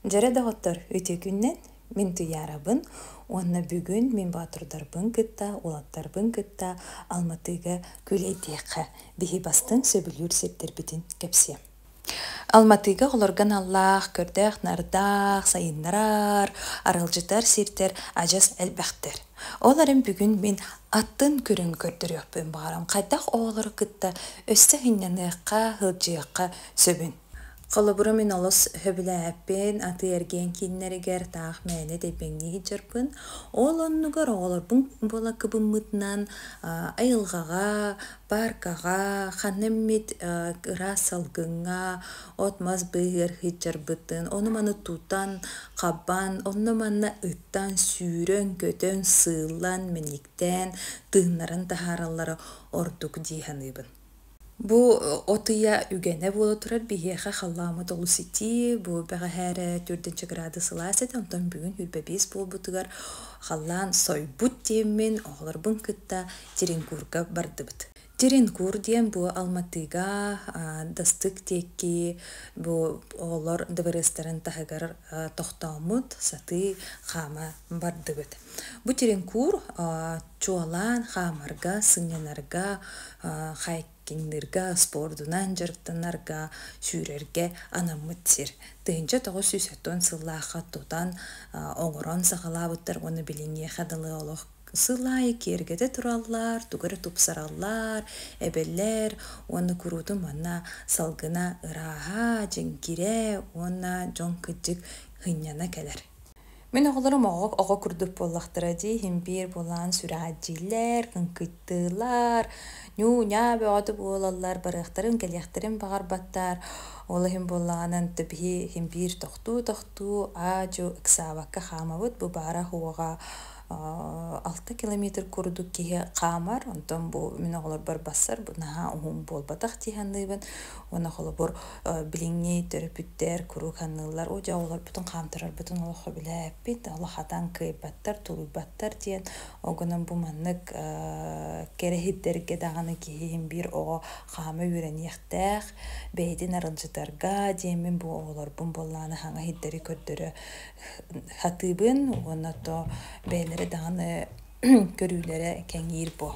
Дьэрэ доҕоттор, үтүө күнүнэн! Мин Туйаарабын уонна бүгүн мин боотурдарбын кытта, уолаттарбын кытта Алматыга күлэйдиэххэ, биһи бастыҥ сөбүлүүр сирдэрбитин кэпсиэм. Алматыга оҕолорго аналлаах, көрдөөх-нардаах, сайыннарар, аралдьытар сирдэр адьас элбэхтэр. Ол эрэн бүгүн мин атын көрүҥү көрдөрүөхпүн баҕарам, хайдах оҕолору кытта өссө сынньаныахха, сылдьыахха сөбүн. Холобура, мин олус сөбүлээппин, атыы-эргиэн кииннэригэр таах мээнэ тэйбэҥнии сылдьарбын. Ол оннугар оҕолорбун буола кыбыммытынан айылҕаҕа, пааркаҕа, ханна эмит ыраас салгыҥҥа от-мас быыһыгар сылдьарбытын, ону-маны тутан, хабан, онно-манна ыттан, сүүрэн-көтөн, сыыллан, мэниктээн, тыыннаран таһаараллара ордук дии саныыбын. Бу от ыйа үгэнэ буола турар биһиэхэ халлааммыт олус итии, бу бэҕэһээ эрэ 4 градус сылаас этэ, онтон бүгүн 25 буолбутугар халлаан сойбут диэммин оҕолорбун кытта Теренкурга бардыбыт. Теренкур диэн бу Алматыга Дастык диэки бу оҕолор дыбарыастарын таһыгар тохтооммут сатыы хаама бардыбыт. Бу Теренкур чуолаан хаамарга, сынньанарга, хайкингныырга, спордунан дьарыктанарга, сүүрэргэ анаммыт сир. 1970 сыллаахха тутан, оҥорон саҕалаабыттар уонна билиҥҥиэхэ дылы олох сыл аайы киэргэтэ тураллар, тугу эрэ тупсараллар, эбэллэр уонна куруутун манна салгына ырааһа, дьэҥкирэ уонна дьон кырдьык сынньана кэлэр. Мин оҕолорум оҕо оҕо курдук буоллахтара дии, иһин биир буолаан сүрэҕэлдьииллэр, кыҥкыйтыыллар, ньуу-ньаа бөҕөтө буолаллар, барыахтарын-кэлиэхтэрин баҕарбаттар. Ол иһин буоллаҕынан биһи иһин биир тохтуу-тохтуу аа-дьуо ыксаабакка хаамабыт. Бу баара-суоҕа 6 километр курдук киһи хаамар, онтон бу мин оҕолорбор бассар, бу наһаа уһун буолбатах дии саныыбын. Уонна холобур билиҥҥи төрөппүттэр куруук саныыллар, оо дьэ оҕолорбутун хаамтарарбытын олох сөбүлээппит, олох хатан кыайбаттар, тулуйбаттар диэн. Ол гынан бу маннык кэрэ сирдэргэ даҕаны киһи иһин биир оҕо хаама үөрэниэхтээх, бэйэтин аралдьытарга диэммин бу оҕолорбун буоллаҕына саҥа сирдэри көрдөрө сатыыбын уонна то бэйэлэрэ даҕаны көрүүлэрэ кэҥиир буо.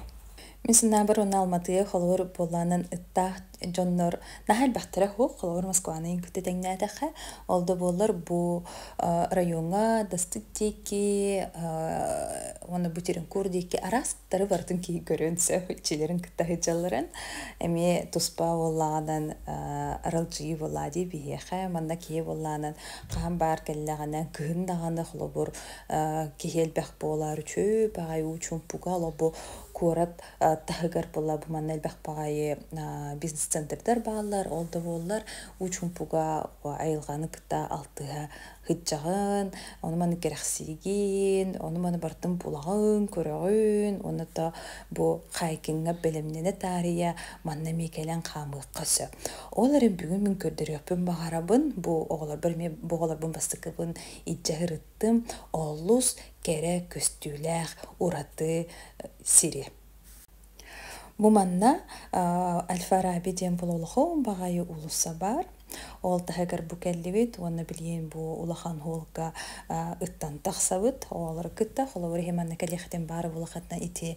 Мин санаабар уонна Алматыга холобур буоллаҕынан ыттаах дьоннор наһаа элбэхтэрэ суох, холобур Москваны кытта тэҥнээтэххэ, ол да буоллар бу райоҥҥа Дастык диэки уонна бу Теренкур диэки араастары барытын киһи көрүөн сөп, иччилэрин кытта сылдьалларын. Эмиэ туспа буоллаҕынан аралдьыйыы буоллаҕа дии биһиэхэ, манна киһи буоллаҕынан хаһан баар кэллэҕинэ кыһын даҕаны холобур киһи элбэх буолаар үчүгэй баҕайы уу чуумпуга олобу куорат таһыгар буолла бу манна элбэх баҕайы бизнес-центрдар бааллар, ол да буоллар уу чуумпуга айылҕаны кытта алтыһа сылдьаҕын, ону-маны кэрэхсиигин, ону-маны барытын булаҕын, көрөҕүн уонна то бу хайкиҥҥа бэлэмнэнэ таарыйа манна эмиэ кэлэн хаамыахха сөп. Ол эрэн бүгүн мин көрдөрүөхпүн баҕарабын, бу оҕолорбор эмиэ бу оҕолорбун бастакыбын илдьэ сырыттым, олус кэрэ көстүүлээх ураты сири. Бу манна Аль-Фараби диэн буолуоху баҕайы уулусса баар. Ол таһыгар бу кэллибит уонна билигин бу улахан уолга ыттан тахсабыт. Оҕолору кытта холобур иһин манна кэлиэхтин баар булахатына ити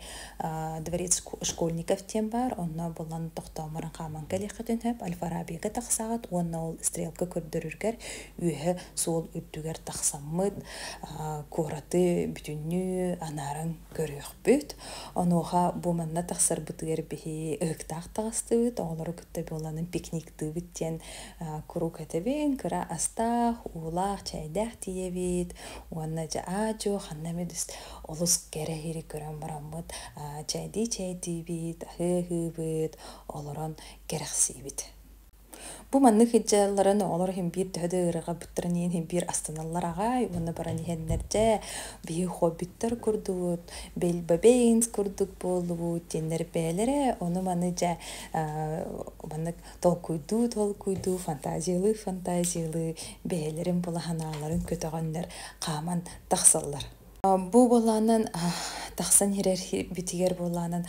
дворец школьников диэн баар. Онно булан тохтооморон хааман кэлиэххитин сөп. Аль-Фарабига тахсаҕыт уонна ол стрелка көрдөрүргэр үөһэ суол үрдүгэр тахсаммыт куораты бүтүннүү анааран көрүөхпүт. Онуоха бу манна тахсарбытыгар биһи ыһыктаах таҕыстыбыт, оҕолору кытта буоланын пикниктыыбыт диэн куруук этэбин, кыра астаах, уулаах, чэйдээх тиийэбит уонна дьэ аа-дьуо ханна эмит олус кэрэ иһири көрөн бараммыт чэйдии чэйдиибит, аһыы-аһыыбыт, олорон кэрэхсиибит. Бу маннык сылдьалларын оҕолор иһин биир төһө да ыарырҕаппыттарын иһин биир астыналлар аҕай уонна баран иһэннэр дьэ биһи хоббиттар курдубут, Бильбо Бэйнс курдук буоллубут диэннэр бэйэлэрэ ону-маны дьэ маннык толкуйдуу-толкуйдуу, фантазиялыы-фантазиялыы бэйэлэрин була санааларын көтөҕөннөр хааман тахсаллар. Бу буолаанан тахсан иһэр битигэр буолаанан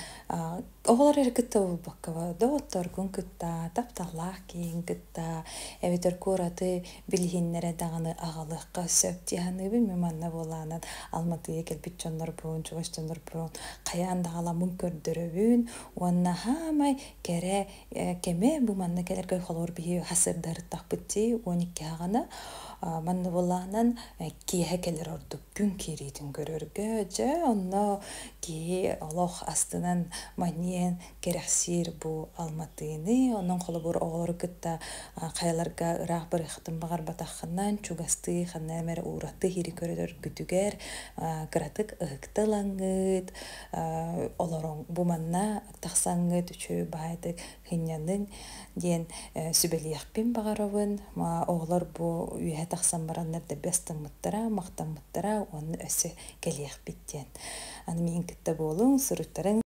Оҕолор эрэ кытта буолбакка, доҕотторгун кытта, тапталлаах киһигин кытта, эбэтэр куораты билиһиннэрэ даҕаны аҕалыахха сөп дии саныыбын. Мин манна буолаанан Алматыга кэлбит дьоннорбун, чугас дьоннорбун хайаан да аҕаламмын көрдөрөбүн уонна хаамай кэрэ кэмэ бу манна кэлэргэ холобур биһи хасырдарыттахпыт дии 12 хаҕана манна буолаанан киэһэ кэлэр ордук күн киириитин көрөргө дьэ онно киһи олох астынан манньыйан кэрэхсиир бу Алматыны. Онон холобур оҕолору кытта хайаларга ыраах барыаххытын баҕарбатаххынан чугастыы ханна эмэ уураты иһири көрөргүтүгэр кыратык ыһыкта ылаҥҥыт олорон бу манна тахсаҥҥыт үчүгэй баайдык сынньаныҥ диэн сүбэлиэхпин баҕарабын. Оҕолор бу үөһэ тахсан бараннар дэлби астыммыттара, махтаммыттара уонна өссө кэлиэхпит диэн. Аны миигин кытта буолуҥ, суруйтарыҥ.